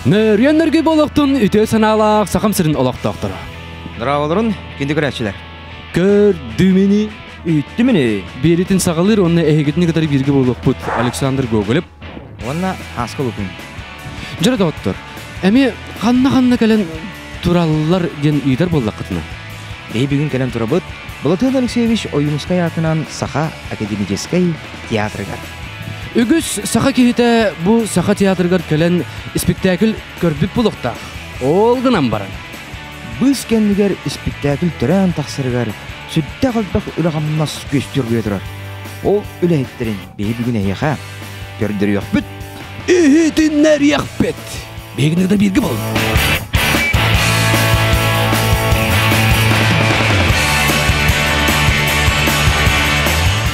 Нөрүөн нөргүй буолуохтун үтүө санаалаах Сахам сирин олохтоохторо. Дорооболорун, күндү көрөөччүлэр. Көрдүмүнү Үттүмүнү биэритин саҕалыыр уонна эһигитини кытары бииргэ буолуохпут Александр Гоголев. Уонна Ааска Лукин. Дьөрө доҕоттор, эмиэ ханна-ханна кэлэн тураллар диэн ыйытар буоллаххытына. Биһи бүгүн кэлэн турабыт Былатыан Алексеевич Ойуунускай аатынан Саха академическай театрыгар. Үгүс саха киһитэ бу Саха театрыгар кэлэн испиктээкил көрбүт буолуохтаах. Ол гынан баран. Быыс кэннигэр испиктээкил төрөөн тахсарыгар сүрдээх элбэх үлэ-хамнас күөстүргүйэ турар. Ол үлэһиттэрин биһи бүгүн эһиэхэ көрдөрүөхпүт. Иһитиннэриэхпит! Биһигини да бииргэ буолун.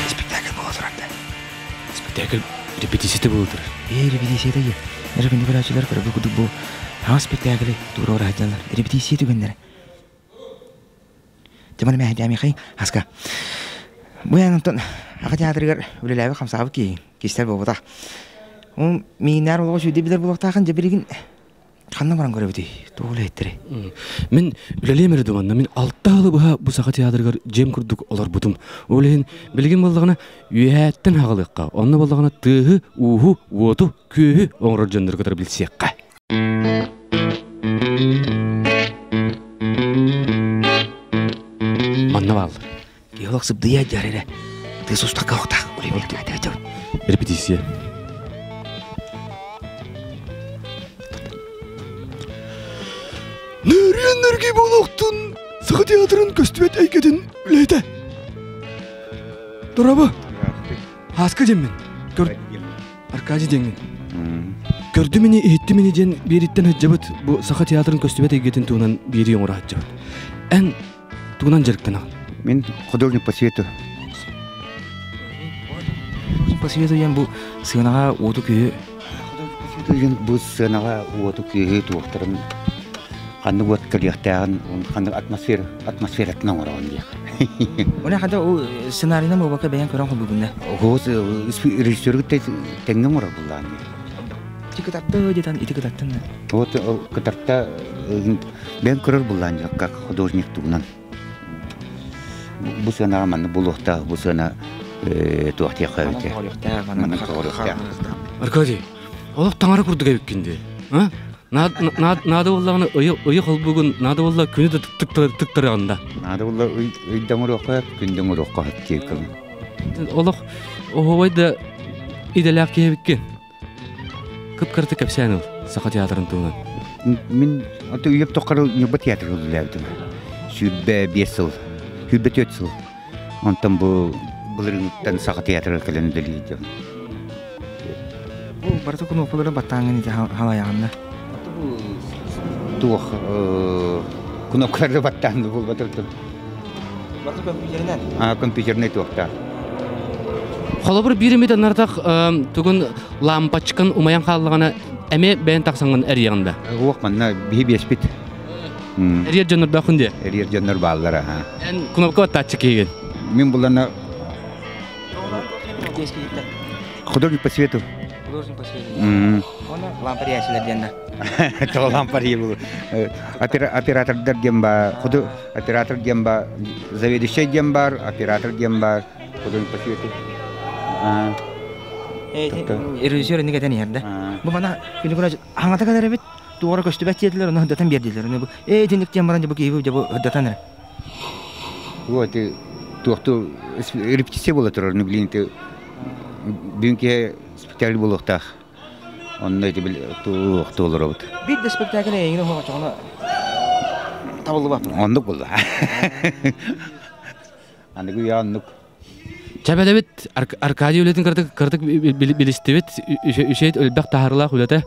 Спектакль буола турар да. Спектакль репетицията буола турар. Ээ, репетицията е. Эрэ күндү көрөөччүлэр көрбүт курдук бу саҥа спектаклы туруора сылдьаллар. Репетиция түгэннэрэ. Тимон Мэһэдэмихай аска. Бу эн онтон Аха театрыгар үлэлээбит хамсаабыт киһи кистэл буолбатах. Ол миинээр олоҕу сүүрдэ билэр буолуохтаахын дьэ билигин ханна баран көрөбүтүй? Туох үлэһиттэрий? Мин үлэлиэм эрэ думанна мин алта ыалы быһа бу Саха театрыгар дьиэм курдук олорбутум. Ол иһин билигин буоллаҕына үөһээттэн аҕалыахха, онно буоллаҕына тыаһы, ууһу, уоту, күөһү оҥорор дьоннору кытары билсиэххэ. Манна бааллар. Геолог сыбдыйа дьар эрэ. Тыас устакка охтаах. Репетиция. Нөрүөн нөргүй буолуохтун Саха театрын көстүбэт эйгэтин үлэһитэ. Дорообо. Ааска диэммин. Көр Аркадий диэҥҥин. Көрдүм ини, иһиттим ини диэн биэриттэн сылдьабыт бу Саха театрын көстүбэт эйгэтин туһунан биэрии оҥоро сылдьабыт. Эн тугунан дьарыктанаҕын? Мин художник по свету. Художник по свету диэн бу сыанаҕа уоту-күүһү Художник по свету диэн бу сыанаҕа уоту-күүһү туохтарын ханнык уот кэлиэхтээҕин ханнык атмосфера атмосфератын оҥороҕун диэх. Уна хата ол сценарийынан буолбакка бэйэҥ көрөн холбугунна. Оҕус режиссеру тэҥҥэ оҥорор буллаан. Ити кытарта диэтан ити кытартын да. Вот кытарта бэйэм көрөр буллаан как художник тугунан. Бу сыанаҕа манна булуохтаах, бу сыана туох диэххэ эбитэ. Манан тоҕоруохтаах. Аркадий, олох таҥара курдук эбиккин дии. Наада буоллаҕына ыйы холбугун, наада буолла күнү да тыктарыаҕын да. Наада буолла ыйда оҥоруохха, күндэ оҥоруохха диэккин. Олох оһуобай да идэлээх киһи эбиккин. Кып-кыратык кэпсээн ыл Саха театрын туһунан. Мин үйэм тухары Ньурба театрыгар үлэлээбитим. 25 сыл, 24 сыл. Онтон бу былырыыҥҥыттан Саха театрыгар кэлэн үлэлиир дьон. Бу барыта кунуоппалары баттааҥҥын ити халайаҕынна. Туох кнопкалары баттаан булбатыртым. Барыта компьютеринэн? А, компьютернай туохтаах. Холобур биир эмит анартах тугун лампочкан умайан хааллаҕына эмиэ бэйэн тахсаҥҥын эрийэҕин да? Уох манна биһи биэспит. Эрийэр дьоннордооххун диэ? Эрийэр дьоннор бааллар аха. Эн кнопка баттааччы киһигин? Мин булана Художник по свету. Художник по свету. Оны лампарьясилер диэн да. Тоҕо лампарья был. Оператордар диэн ба, худу оператор диэн ба, заведующий диэн бар, оператор диэн бар, художник по свету. Режиссер инник этэн иһэр да. Бу мана күнү күнэ хаҥата кэлэр эбит, туора көстүбэт диэтилэр, ону һырдатан биэрдилэр. Бу ээ итинник диэн баран бу киһи бу һырдатан эрэ. Вот туохту репетиция буола турар, ну блин, ты бүгүн киһи спектакль буолуохтаах. Онно ити туох туолоробут. Биир да спектакль эйигин оһоҕочоҕуна табыллыбат. Оннук буолла. Аныгы үйэ оннук. Чэбэлэбит Аркадий үлэтин кырдык кырдык билистибит үсейт өлбөх таһарылаах үлэтэ.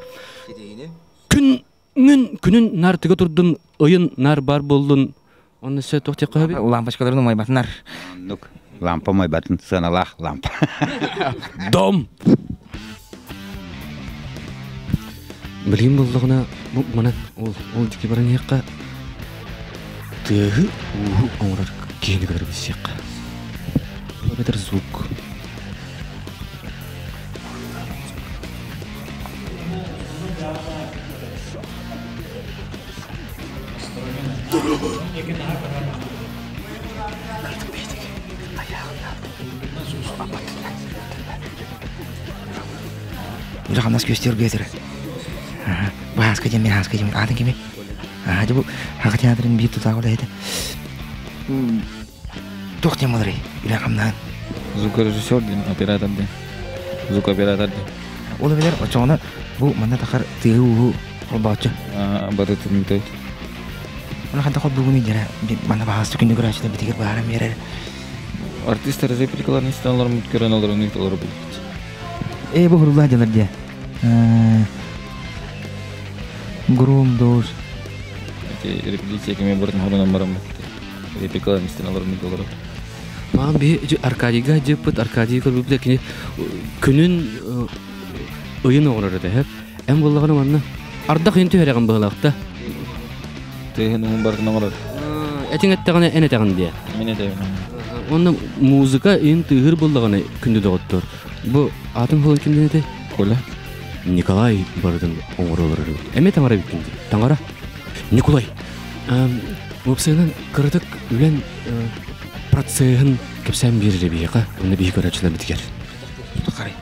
Күн күнүн нар тыга турдун, ыйын нар бар боллун. Онно сөт туох диэххэ Лампочкаларын умайбатынар. Оннук. Лампа умайбатын сыаналаах лампа. Дом! Билигин буоллаҕына бу манан ол ол дьики баран иһиэххэ тыаһы ууһу оҥорор киһини кытары билсиэххэ. Эбэтэр звук. Үлэ хамнас күөстүөр быатыр. Бааска диэн мен Ааска диэн аатын кими? Аа бу Хака театрын биир тутаах үлэһитэ. Туох диэн буоларый? Үлэ хамнаан. Звукорежиссер диэн, оператор диэн. Звукооператор диэн. Ол эбэтэр оччоҕуна бу манна тахар тыаһы-ууһу холбооччу. Барытын ыытабыт. Оны ханта холбуугун дьара манна баһаастык күндү көрөөччүлэр битигэр бааран биэрэр. Артистар репликаларын истэн олороммут көрөн олорон ыыталар булбут. Ээ бу хуруллаа дьалар диэ. Гром дождь. Эти репетиция кеме бұрын хорунан бараммыт. Репликаларын истэн олорон ыыталар. Маам би Аркадийга дьыппыт Аркадий көрбүппүт кини күнүн ыйын оҕорор этэ хэп. Эн буоллаҕына манна ардах ыйын түһэрэҕин быһылаахта. Тыаһын уһун барытын оҥорор. Этиҥ эттэҕинэ эн этэҕин диэ. Мин этэбин. Онно музыка ыйын тыаһыыр буоллаҕына күндү доҕоттор. Бу аатын холон ким диэн этэй? Коля. Николай барытын оҥоролор Эмиэ таҥара эбиккин дии. Таҥара. Николай. Уопсайынан кыратык үлэн процеһын кэпсээн биэрэр биһиэхэ уонна биһи көрөөччүлэрбитигэр. Харай.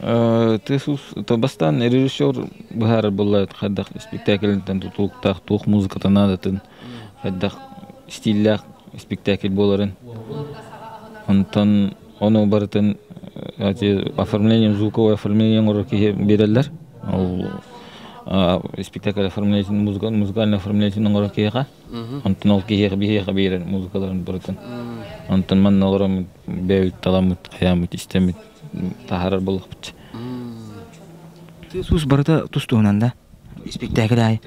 Тыас-уус бастаан режиссер быһаарар буолла хайдах спектакльтан тутулуктаах туох музыката наадатын хайдах стиллээх спектакль буоларын онтон ону барытын оформлением звуковое оформление оҥорор киһи биэрэллэр ол спектакль оформление музыкальное оформление оҥорор киһиэхэ онтон ол киһиэхэ биһиэхэ биэрэр музыкаларын барытын онтон манна олороммут бэйэбит таламмыт хайааммыт истэммит таһаарар буоллахпыт. Тыас-уус барыта тус-туһунан да? Испиктээкил аайы.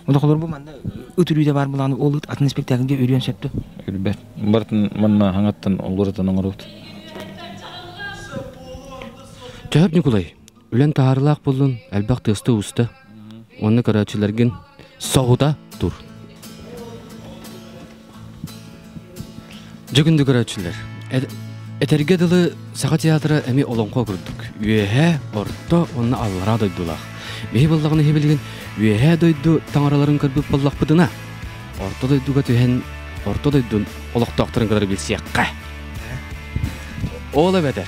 Олохолор бу манна ыт үрүүтэ баар булааны ол ыт атын испиктээкилгэ үрүөн сөп дуо? Үрбэт. Барытын манна хаҥаттан олгуратан оҥоробут. Төһөп Ньукулай, үлэн таһаарылаах буоллун, элбэх тыаста-ууста. Уонна көрөөччүлэргин соһута тур. Дьэ күндү көрөөччүлэр, этэргэ дылы Саха театра эмиэ олоҥхо курдук. Үөһээ, орто уонна аллараа дойдулаах. Биһи буоллаҕына иһи билигин үөһээ дойду таҥараларын көрбүт буоллахпытына, орто дойдуга түһэн орто дойдун олохтоохторун кытары билсиэххэ. Ол эбэтэр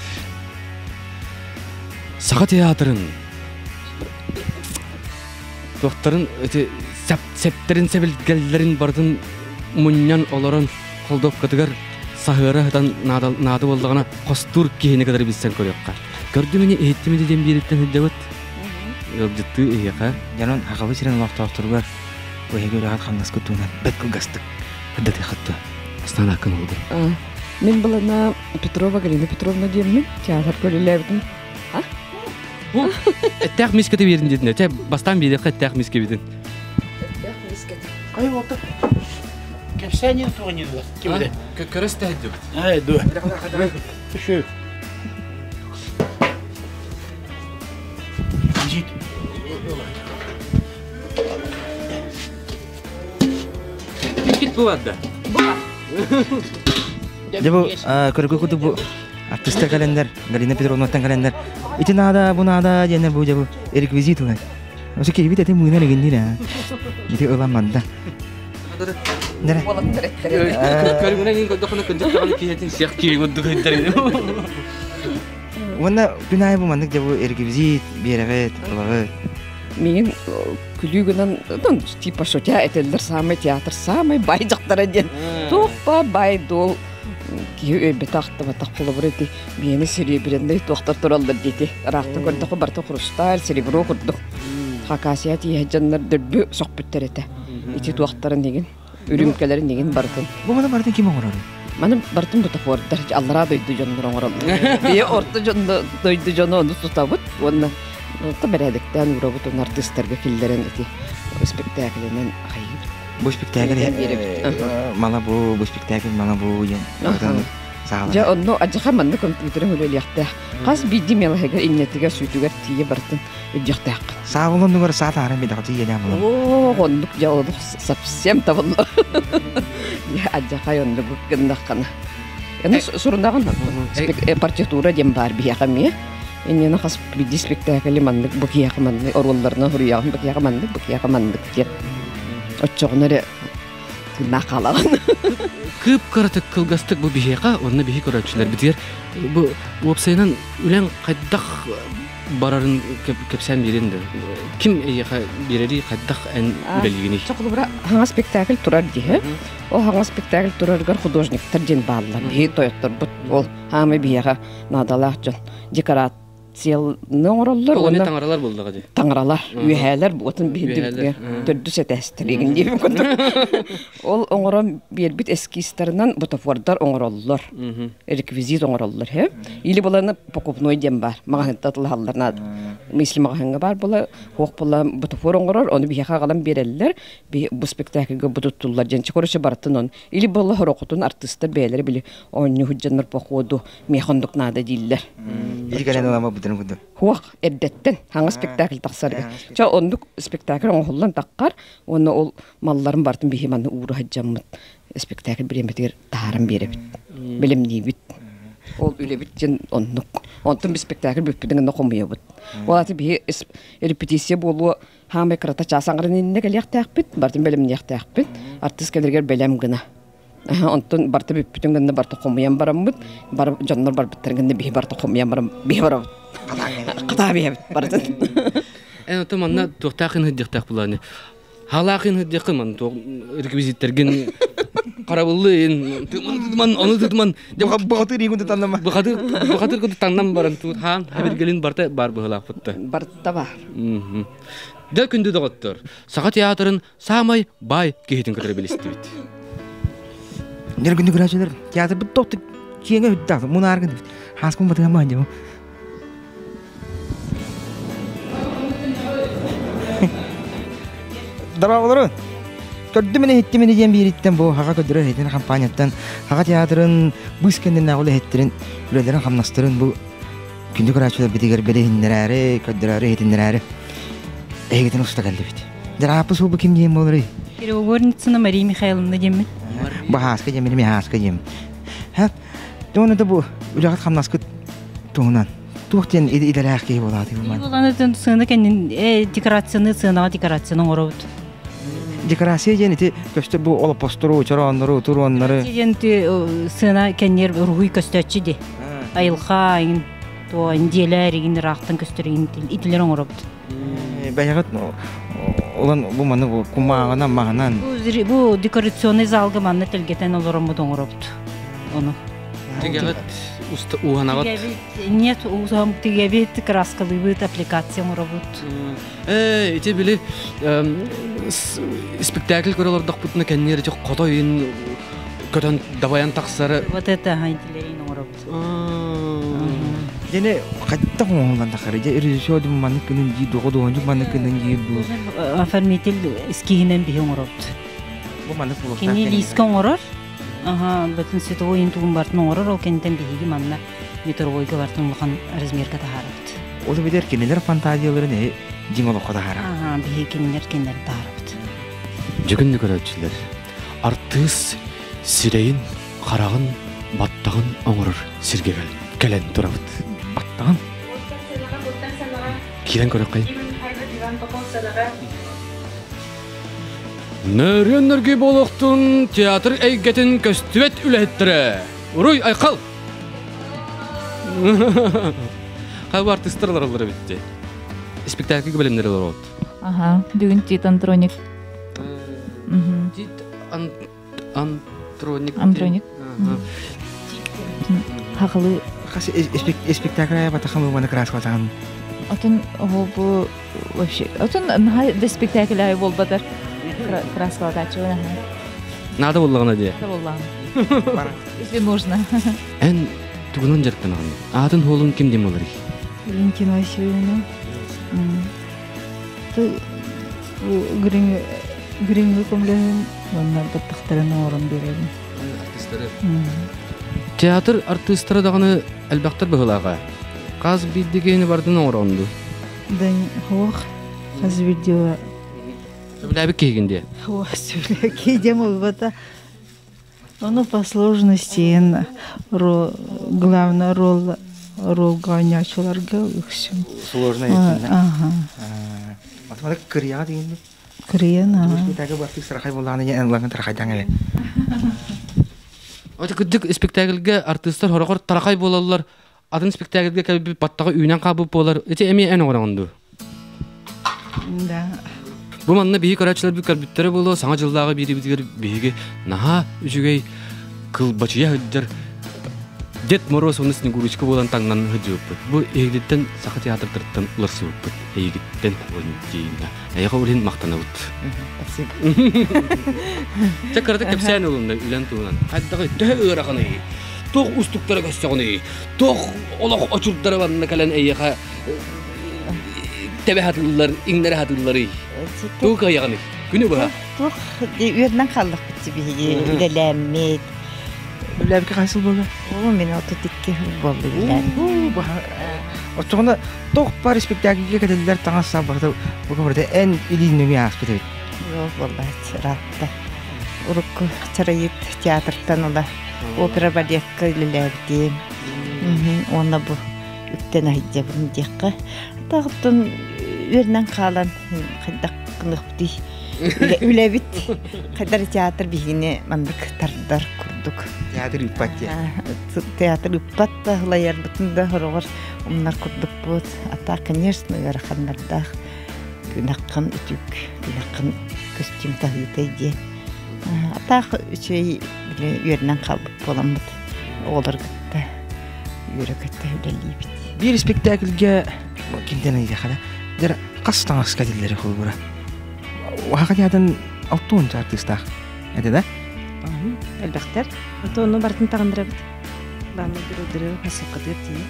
Саха театрын туохтарын ити сэптэрин сэбилгэллэрин барытын мунньан олорон холдовкатыгар саһыара сытан наада буоллаҕына хостуур киһини кытары билсэн көрүөххэ. Көрдүм ини иһиттим ини диэн биэриттэн сылдьабыт. Ыалдьыттыы иһиэхэ. Дьонун Хахабы сирин олохтоохторугар бу эһиги үлэҕит хамнаскыт туһунан бэрт кылгастык сырдатыаххыт дуо? Астана аккын олугун. Мин былана Петрова Галина Петровна диэммин театр көлүлээбитим. Эттээх мискэти биэрин диэтинэ. Чэ, бастаан биэриэххэ эттээх мискэбитин. Эттээх мискэти. Кай болта? Кэпсээнин туғанидылар. Кимде? Көрөс тэһдибит. Ай, дуо. Түшү. Жит. Кит бу барда. Дьэ бу көргө курдук бу артистар кэлэннэр, Галина Петровнаттан кэлэннэр ити наада, бу наада диэннэр бу дьэ бу реквизит ылан. Осы киһибит эти мыынан игиннир аа. Ити ылан манда. Нere? Көрүҥүнэн иин көрдөххүнэ кынчык киһитин сиэх киһи курдук ыйдар. Уонна күн аайы бу маннык дьэ бу реквизит биэрэҕит, ылаҕыт. Миигин күлүү гынан, ну, типа шутя этэллэр самый театр самый бай дьахтара диэн. Туох бай дуол киһи өйбөтө ахтыбатах холобур ити биэни серебряный туохтар тураллар диэти. Ыраахтан көрдөххө барыта хрусталь, серебро курдук. Хакасия тииһэ дьоннор дөрбү сохпүттэр этэ. Ити туохтарын игин, үрүмкэлэрин игин барытын. Бу маны барытын ким оҥорор? Маны барытын бутафордар аллараа дойду дьоннор оҥороллор. Бие орто дьонно дойду дьону ону тутабыт уонна орто бэрээдэктээн уурабыт уонна артыыстарга киллэрэн ити спектаклинэн хайыыбыт. Бу спектакль мала бу, бу спектакль мала бу диэн Дьэ онно адьаха манна компьютеры үлэлиэхтээх. Хас биирдии мелоһыгар иннэтигэр сүүтүгэр тиийэ барытын өйдүөхтээххин. Саабылын нугар саа таһааран бидэҕэ тиийэлээн булан. Оо, оннук дьэ олох совсем табылла. Адьахай оннук гыннаххына. Аны сурунаҕын партитура диэн баар биһиэхэ эмиэ. Инньэни хас биирдии спектакль маннык бу киһиэхэ маннык оруолларынан суруйаҕын бу киһиэхэ маннык, бу киһиэхэ маннык диэн. Оччоҕуна эрэ тыыннаах хаалаҕын. Кып-кыратык кылгастык бу биһиэхэ уонна биһи көрөөччүлэрбитигэр бу уопсайынан үлэҥ хайдах барарын кэпсээн биэрин да ким эйиэхэ биэрэрий хайдах эн үлэлиигиний? Чокулубура хаҥа спектакль турар диһэ. Ол хаҥа спектакль турарыгар художниктар диэн бааллар. Биһи тойотторбут ол хаамай биһиэхэ наадалаах дьон. Декорат сыалны оҥороллор уонна таҥаралар буоллаҕа дии таҥаралар үөһээлэр буотун биһирдибитигэр төрдүс этээстэригин диэбин курдук ол оҥорон биэрбит эскизтарынан бутафордар оҥороллор реквизит оҥороллор һэ или буланы покупной диэн баар маҕаһыынта атылаһаллар наада мысли маҕаһыыҥҥа баар була хуох була бутафор оҥорор ону биһиэхэ аҕалан биэрэллэр бу спектакльга бу туттуллар диэн короче барытын он или була хорохотун артыыстар бэйэлэрэ били оонньуу сылдьаннар походу миэхэ оннук наада дииллэр. Биир кэлэн ылама бутун курдук. Хуох эрдэттэн хаҥа спектакль тахсарга. Ча оннук спектакль оҥоһуллан таххар уонна ол малларын бартын биһи манна уура сылдьаммыт спектакль бириэмэтигэр таһааран биэрэбит. Билимниибит. Ол үлэбит диэн оннук. Онтон би спектакль бүппүтүн гына хомуйабыт. Ол аты биһи репетиция буолуо хаамай кырата чаас аҥарын иннинэ кэлиэхтээхпит, бартын бэлэмниэхтээхпит. Артыыс кэлэригэр бэлэм гына. Онтон барыта бүппүтүн гынна барыта хомуйан бараммыт, бар дьоннор барбыттарын гынна биһи барыта хомуйан баран биһи барабыт. Хатаа биһэбит барытын. Эн ото манна туохтаахын сылдьыахтаах булааны. Халаахын сылдьыаххын ман туох реквизиттэргин харабыллыын тыман ону тытман бухатыр иигун тутаннама бухатыр бухатыр куту таҥнан баран туут хаан хабиргэлин барта бар быһылаахпытта барта бар Дэ күндү доҕоттор Саха театрын саамай баай киһитин кытары билистибит. Нер күндү көрөөчүлэр, театрбыт тохту киэҥэ үрдээх, мунааргын хааскын батыган баан Дорооболорун! Көрдүм ини иһиттим ини диэн биириттэн бу хаха көрдөрөр иһитин компанияттан хаха театрын быыс кэннинээҕи үлэһиттэрин үлэлэрин хамнастарын бу күндү көрөөччүлэрбитигэр билиһиннэрээри, көрдөрөөрү, иһитиннэрээри эһигитин уста кэллибит. Дьарааппы суолбу ким диэн буоларый? Переговорницына Мария Михайловна диэммин. Бу Хааска диэммин, эмиэ Хааска диэм. Һэ, тугун это бу үлэҕит хамнаскыт туһунан туох диэн идэлээх киһи буолаатый бу Буолан сыана кэннин декорацияны сыанаҕа декорацияны оҥоробут. Декорация диэн ити көстөр бу олоппостору, чорооннору, туруоннары. Диэн сыана кэннир уруһуй көстөөччү ди. Айылҕа иҥин туо индиэлэр игин ыраахтан көстөр игин итилер оҥоробут. Бэйэҕит улан бу маны бу кумааҕынан маһынан. Бу декорационный залга манна тэлгэтэн олороммут оҥоробут. Ону. Тигэҕит ууһанаҕыт? Нет, ууһам тигэбит, краскалыыбыт, аппликация оҥоробут. Ээ, ити били спектакль көрө олордохпутуна кэнниэр ити хотойун көтөн дабайан тахсары. Вот это итилерин оҥоробут. Дьэне хайдах оҥоһуллан тахсар? Дьэ режиссер дим маннык гынан дии, доҕо маннык гынан дии бу. Оформитель эскиһинэн биһи оҥоробут. Бу маннык буолуохтаах. Кини лиискэ оҥорор. Аха, бүтүн световой интугун бартын оҥорор, ол кэнниттэн биһиги манна метровойга бартын улахан размерга таһаарабыт. Ол эбэтэр кинилэр фантазияларын эһи дьиҥ олоххо таһаарар. Аха, биһиги кинилэр кинилэри таһаарабыт. Дьүгүннү көрөөччүлэр, артыыс сирэйин, хараҕын, баттаҕын оҥорор сиргэ кэлэн турабыт. Баттаҕын? Киирэн көрөххөй. Нөрүөн нөргүй буолуохтун театр эйгэтин көстүбэт үлэһиттэрэ. Уруй айхал! Хай бу артыыстар олороллор эбитти. Спектакльга бэлэмнэр олоробут. Аха, бүгүн Тит Андроник. Тит Андроник. Андроник. Хахалы. Хас спектакль батахам маны краскалатахан. Отон бу вообще отон наһаа да спектакль ай буолбатар краскалатааччыбын аха. Надо буоллаҕына дии. Надо буоллаҕына. Если нужно. Эн тугунан дьарыктанаҕын? Аатын хуолун ким диэн буоларый? Валентина Васильевна. Грим гримҥэ көмөлөһөн уонна баттахтарын оҥорон биэрэбин. Артыыстары. Театр артыыстара даҕаны элбэхтэр быһыылааҕа. Хас биирдии киһини бардын оҥороҕун дуу? Да суох. Хас биирдии Сөбүлээбит киһигин диэ? Суох, сөбүлээбит диэн буолбата. Ону по сложности главный роль ролга оонньооччуларга үксүн. Сложно еттин. Ага. Математика кырыяҕа дегенде? Кырыйан аа. Спектакль бу артист тарахай буоллаҕына эн ылаҥын тарахайдаҥ эбэ. Оти кырдьык спектакльга артыыстар хорохор тарахай буолаллар, атын спектакльга кэлбит баттаҕа үүнэн хаалбыт буолар. Ити эмиэ эн оҥороҕун дуу? Да. Бу манна биһи көрөөччүлэрбит көрбүттэрэ буолуо, саҥа дьыллааҕы биирибитигэр биһиги наһаа үчүгэй кылбачыйа сылдьар Дед Мороз уонна Снегурочка буолан таҥнан сылдьыбыппыт. Бу эһигиттэн Саха театрдарыттан уларсыбыппыт. Эйигиттэн Валентина. Эйиэхэ ол иһин махтанабыт. Спасибо. Чэ кыратык кэпсээн ылынна үлэн туһунан. Хайдаҕый, төһө ыараханый? Туох уустуктара көрсөҕүнүй? Туох олох очурдара манна кэлэн эйиэхэ тэбэ хатыыллар, иҥнэрэ хатыылларый? Тугу кыайаҕыный? Күнү быһа. Туох үөрэнэн хааллахпыт биһиги үлэлээммит. Үлэлээбиккэ хас сыл буолла? Оо, мин 32 сыл буолла үлэлээн. Оччоҕуна туох баар спектакльга кэтиллэр таҥас сап барыта бука барыта эн илиин нөҥүө ааспыт эбит. Жоқ буоллааччы ыраатта. Урукку Чарайыт театртан ыла опера балетка үлэлээбитим. Уонна бу үктэн аһыйдьабын диэххэ. Тағыттан үөрэнэн хаалан хайдах гыныахпытый үлэбит хайдар театр биһигини маннык тардар курдук. Театр ыыппат диye. Театр ыыппат да ылайарбытын да хороҕор умнар курдукпут. А конечно ыараханнардаах күнэххин үтүк, күнэххин костюм таһыытай диэн. Атаах үчүгэй үөрэнэн хаалбыт буоламмыт оҕолор кытта үөрэ-көтө үлэлиибит. Биир спектакльгэ кимтэн ыйдахана дьэр хас таҥаска этиллэри холбура. Уһаха театрын алтуон артыыстаах этэ да? Элбэхтэр. Ото ону барытын таҕындырабыт. Бааммыт бүрүдүрү хасыккытыгар тиийэ.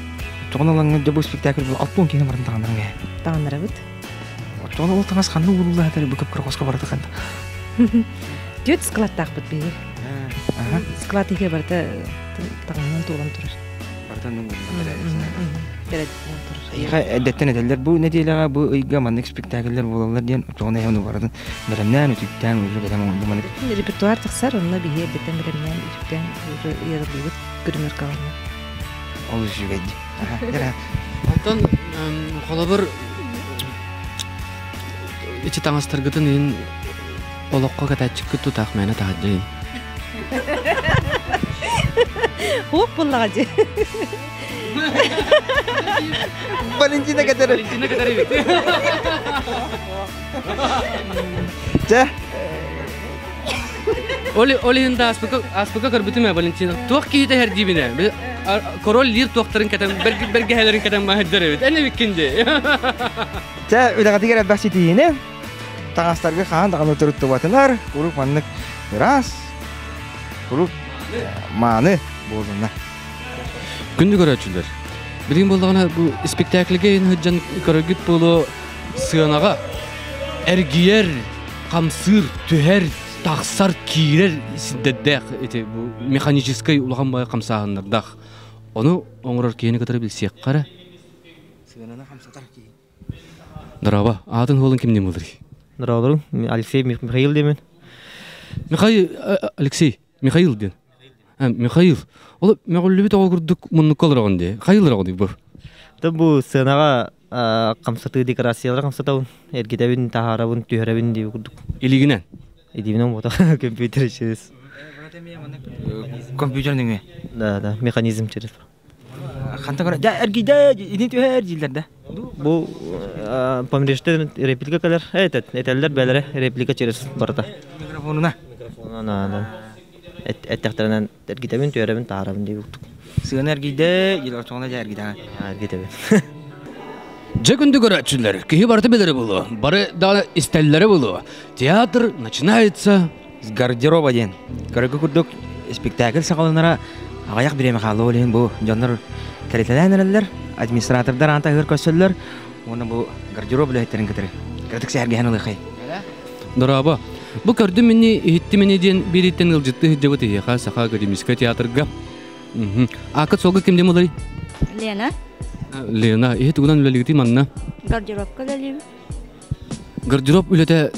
Тоҕон алаҥҥа дьэ бу спектакль бу алтуон киһи барытын таҕындыран гэ. Таҕындырабыт. Оттон ол таҥас ханна уурулла сытар бу көп хоско барыта ханна? Түөрт складтаахпыт биһиги. Склад иһэ барыта таҥаһынан туолан турар. Барытын Эйиэхэ эрдэттэн этэллэр бу нэдиэлэҕэ бу ыйга маннык спектакльлэр буолаллар диэн оччоҕуна эһэ ону барытын бэлэмнээн үтүктээн уже бэлэм оҥордум маннык. Репертуар тахсар онно биһи эрдэттэн бэлэмнээн үтүктээн уже ыйарыллыбыт гримеркаларна. Ол үчүгэй дии. Онтон холобур ичи таҥастаргытын иһин олоххо кэтээччиккит тутаах мээнэ таһырдьа Хуох буллаҕа дии. Валентина кэтэр. Валентина кэтэр эбит. Чэ. Ол иһин да аспыка көрбүтүм ээ Валентина. Туох киһитэ иһэр диибинэ. Король лир туохтарын кэтэн, бэргэһэлэрин кэтэн маһырдар эбит. Эн эбиккин дии. Чэ, үлэҕитигэр элбэх ситиһиини. Таҥастарга хаһан даҕаны туруттубатынар, куруук маннык ыраас, куруук мааны буолунна. Күндү көрөөччүлэр, билигин буоллаҕына бу спектакльгэ иһин сылдьан көрөргүт буолуо сыанаҕа эргийэр, хамсыыр, түһэр, тахсар, киирэр сирдэрдээх ити бу механическай улахан баҕайы хамсааһыннардаах. Ону оҥорор киһини кытары билсиэххэ эрэ. Сыананы хамсатар киһи. Дорообо, аатын уолун кимнин буларый? Здорово, Алексей Михаил диэмин. Михаил Алексей, Михаил диэн. Михаил. Ол мөҕүллүбүт оҕо курдук муннукка олороҕун дии. Хайыл олороҕун бу? Та бу сценаҕа хамсатыы декорациялары хамсатабын, эргитэбин, таһаарабын, түһэрэбин дии курдук. Илигинэн? Илигинэн буота компьютер через. Компьютер нөҥүө? Да, да, механизм через. Хантан көрө, дьэ эргийдэ, ини түһэр дииллэр да. Бу помрештен реплика кэлэр, этот, этэллэр бэлэрэ реплика через барыта. Микрофонуна. Микрофонуна, эттэхтэринэн эргитэбин, түөрэбин, таарабын дии курдук. Сыана эргийдэ, очоҕуна дьэ эргитэҕин. Эргитэбин. Дьэ күндү көрөөччүлэр, киһи барыта билэрэ буолуо, бары даҕаны истэллэрэ буолуо. Театр начинается с гардероба диэн. Көрөргө курдук спектакль саҕаланара аҕыйах бириэмэ хаалла ол иһин бу дьоннор кэлитэлээн эрэллэр, администратордар аан таһыгар көрсөллөр уонна бу гардероб үлэһиттэрин кытары кыратык сэһэргэһэн ылыахай. Дорообо. Бу көрдүм ини, иһиттим ини диэн биириттэн ыалдьыттыы сылдьыбыт эһиэхэ Саха академическай театрга. Аакыт суолга ким диэн буларый? Лена. Лена, иһит тугунан үлэлиигитий манна? Гардеробка үлэлиибин. Гардероб үлэтэ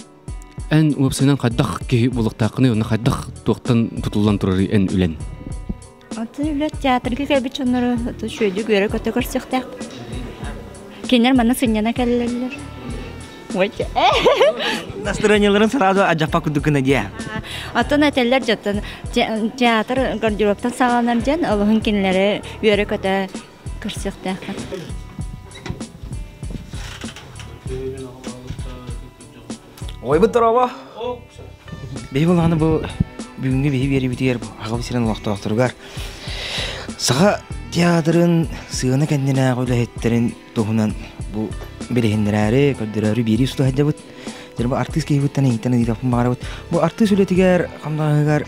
эн уопсайынан хайдах киһи буолуохтааххыный уонна хайдах туохтан тутуллан турарый эн үлэн? Атын үлэ театрга кэлбит дьоннору үчүгэйдик үөрэ-көтө көрсүөхтээхпит. Кинилэр манна сынньана кэллэллэр. Настроениеларын сразу адьаппа курдук гына диэ. Оттон этэллэр дьоттон театр гардеробтан саҕаланар диэн олуһун кинилэри үөрэ-көтө көрсүөхтээххин. Ойбут дорообо. Биһи булааны бу бүгүҥҥү биһи биэрибитигэр аҕабыт сирин олохтоохторугар Саха театрын сыана кэннинээҕи үлэһиттэрин туһунан бу билиһиннэрээри, көрдөрөөрү биэрии усту сылдьабыт. Дьэ бу артыыс киһибиттэн ыйытан ыйытыахпын баҕарабыт. Бу артыыс үлэтигэр, хамнаһыгар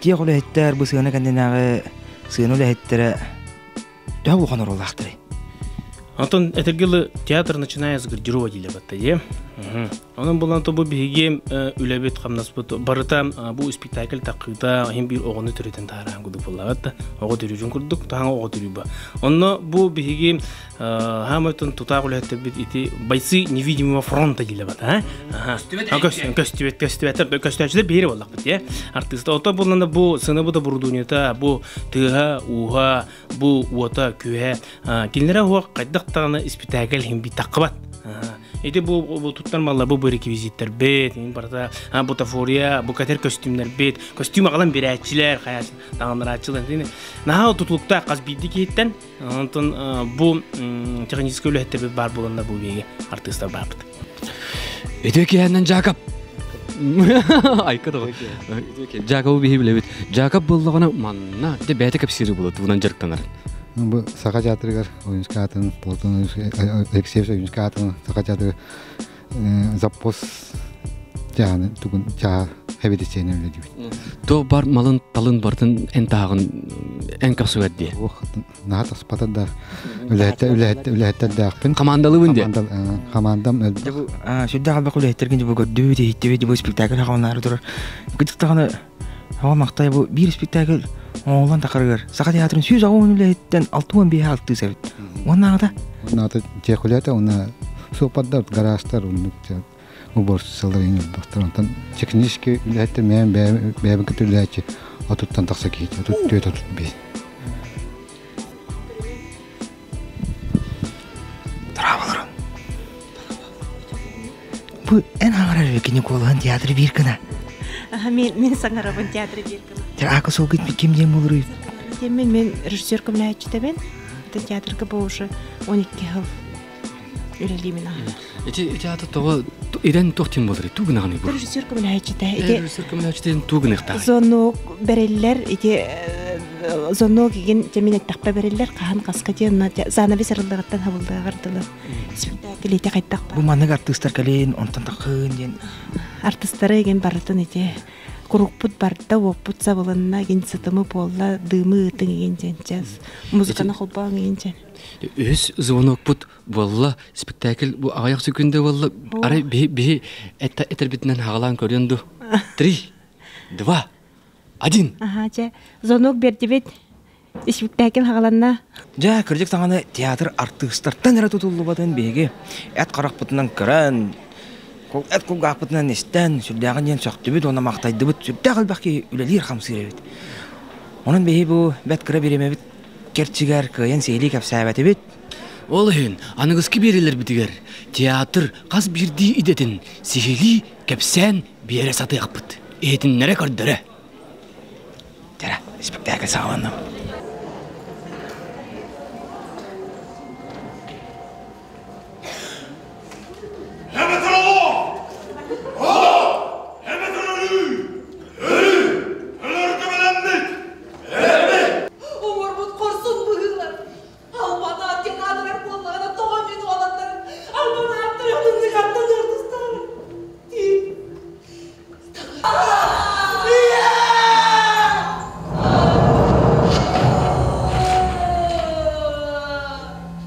тиэх үлэһиттэр бу сыана кэннинээҕи сыана үлэһиттэрэ төһө улахан оруоллаахтарый? Антон этэргилы театр начиная с гардероба диилэ батта дии. Онон булан то бу биһиги үлэбит хамнаспыт барыта бу спектакль таққыыта иһин биир оҕону төрөтөн таһараан курдук буоллаҕат да оҕо төрүүрүн курдук таһаҥа оҕо төрүүбэ. Онно бу биһиги хаамайтын тутаах үлэһиттэрбит ити бойцы невидимого фронта диилэ бата. Көстүбэт көстүбэт көстөөчүлэр биһири буоллахпыт дии. Артыыста ото буллана бу сыны бу да бурудуньята бу тыаһа ууһа бу уота күһэ кинилэрэ уох хайдах даҕаны испитээкэл иһин таххыбат ити бу бу туттар маллар бу реквизиттэрбит барыта бутафория бу кэтэр көстүүмнэрбит көстүүм аҕалан биэрээччилэр хайааччы таҥыннарааччылар наһаа тутулуктаах хас биирдии киһиттэн онтон бу техническэй үлэһиттэрбит баар буоланнар бу биһиги артыыстар баарбыт Үтүө киһэннэн Жакоб. Айка тоҕо. Жакобу биһи билэбит. Жакоб буоллаҕына манна дэ бэйэтэ кэпсиири була тугунан дьарыктанар. Бу Саха театрыгар Ойуунскай аатын, Платон Алексеевич Ойуунскай аатын Саха театрыгар заппос чааны тугун чаа хэбидисиэни үлэлиибит. То бар малын талын бартын эн тааҕын эн капсугар дии. Наһаа таспата да үлэһиттэрдээхпин. Хамаандалыбын диэ. Хамаандам элбэх. Сүрдээх элбэх үлэһиттэргин дьэ бу көрдүбүт, иһиттибит, бу спектакль хаҕаланаары турар. Кытыктаҕына Аҕа махтай бу биир спектакль оҥоһуллан тахарыгар Саха театрын 180 үлэһиттэн 65 алтыы эбит. Уоннааҕыта? Уоннаата техулята уонна суоппардар, гаражтар оннук уборщицалар иҥ элбэхтэр. Онтон технический үлэһиттэр бэйэм бэйэбин кытта үлэлээччи отуттан тахса киһи, 34 35. Траваларын. Бу эн хаҥарар кини куолаһын театры биир гына. Мен мен саҥарабын театры биир гына. Ака суолгит ким диэн болуруй? Мен мен режиссер көмөлөһөччүтэбин. Театрга бу уже 12 жыл үлэлиимин аха. Ити театр тоҕо ирен туох тим болуруй? Туу гынаҕыный бу? Режиссер көмөлөһөччүтэ. Ити режиссер көмөлөһөччүтэ туу гыныхтаа. Зону береллер ити зонуок игин тэмин эттэхпэ береллер хаһан хаска диэн занавес арыллыгыттан хабыллыгар дылы спектакль ити хайдах Бу маннык артыыстар кэлин онтон таххын диэн артыстары игин барытын ити курукпут барда уоппут сабылынна игин сытымы буолла дымы ыытыҥ игин диэн час музыканы холбооҥ игин диэн Үһүс звонокпут буолла спектакль бу аҕыйах секунда буолла арай биһи биһи этэрбитинэн хаҕалаан көрүөн ду три два один Аха, дьэ, звонок бердибит. Испиктээкил хаҕаланна. Дьэ, кырдьык даҕаны театр артыыстартан эрэ тутуллубатын биһиги эт харахпытынан көрөн, эт кулгаахпытынан истэн, сүрдээҕин диэн сөхтүбүт уонна махтайдыбыт. Сүрдээх элбэх киһи үлэлиир-хамсыыр эбит. Онон биһи бу бэрт кыра бириэмэбит кэрчигэр кыайан сиһилии кэпсээбэтибит. Ол иһин аныгыскы биэриилэрбитигэр театр хас биирдии идэтин сиһилии кэпсээн биэрэ сатыахпыт. Иһитиннэрэ көрдөрө. Дьэ, спектакль саҕаланна. Оҥорбут хорсун быһыылар Албан аат диэн аатырар буоллаҕына тоҕо мин уолаттарым албан ааттары атыннык аттаныах тустаҕым дии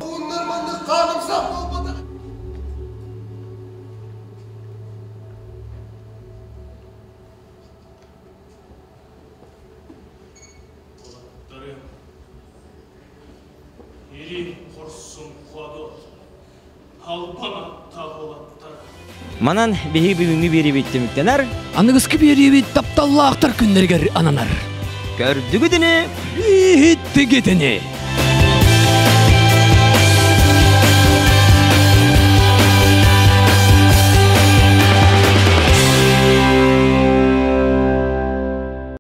Ууннар маннык хаанымсах буолбатах. Уолаттарым Илин хорсун ходот, албан аттаах уолаттар. Манан биһиги бүгүҥҥү биэриибит түмүктэнэр. Аныгыскы биэриибит тапталлаахтар күннэригэр ананар. Көрдүгүт ини? Иһиттигит ини?